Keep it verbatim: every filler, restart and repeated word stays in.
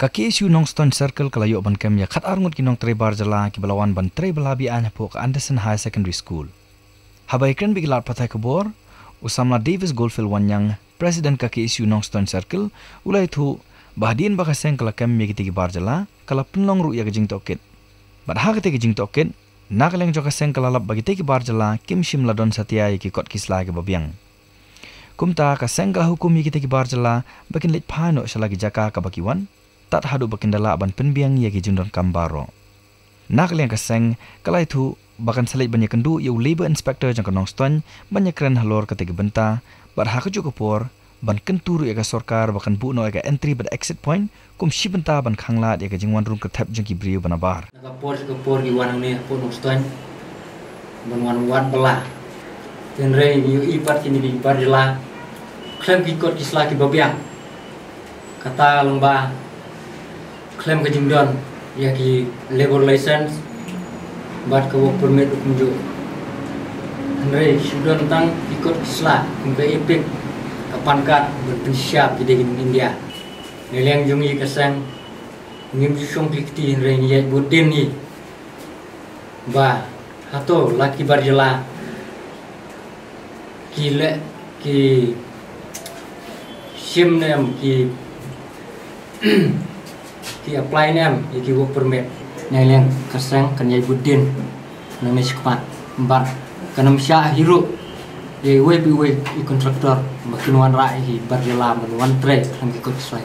Ka K S U Nongstoiñ Circle ka la ïoh ban kem ïa khatar ngut ki nongtrei bar jylla kiba la wan ban trei bylla be-aiñ hapoh ka Anderson Higher Secondary School. Haba ïakren bad ki lad pathai khubor, u samla Davis Goldfield Wanniang, President ka K S U Nongstoiñ Circle, u la ïathuh ba hadien ba ka seng ka la kem ïa kitei ki bar jylla, ka la pynlong ruh ïa ka jingtohkit. Bad ha katei ka jingtohkit, na ka liang jong ka seng ka la lap ba kitei ki bar jylla kim shym la don satia ïa ki kot ki sla kiba biang. Kumta ka seng ka la hukum ïa kitei ki bar jylla ba kin leit phai noh sha la ki jaka kaba ki wan, tad haduh ba kin da lah ban pynbiang ïa ki jingdonkam baroh. Na ka liang ka seng ka la ïathuh ba kan sa leit ban ïakynduh ïa u Labour Inspector jong ka Nongstoiñ ban ïakren halor katei ka bynta, bad ha kajuh ka por ban kyntu ruh ïa ka sorkar ba kan buh noh ïa ka entry bad exit point kum shi bynta ban khanglad ïa ka jingwan rung kyrthep jong ki briew ba nabar. Na ka por sha ka por ki wan hangne hapoh Nongstoiñ ban wan wad bylla. Hynrei ngi ïohi pat kine ki bar jylla khlem ki kot ki sla kiba biang. Kata lyngba khlem ka jingdon ïa ki labour license bad ka work permit ruh kumjuh. Hynrei shu don tang ki kot ki sla kum ka EPIC, ka PAN card ban pynshai ki dei ki nong India. Na liang jong ngi ka seng ngim ju shong kti kti, hynrei ngi ïaid bud dien ngi ba hato la ki bar jylla ki leh, ki shim ne em, ki ki apply ne em ïa ki work permit. Na liang ka seng kan ïaid bud dien nangne shakhmat bad kan ym shah hi ruh ïa iwei pa iwei i contractor ba kin wanrah ïa ki bar jylla ban wan trei khlem ki kot ki sla.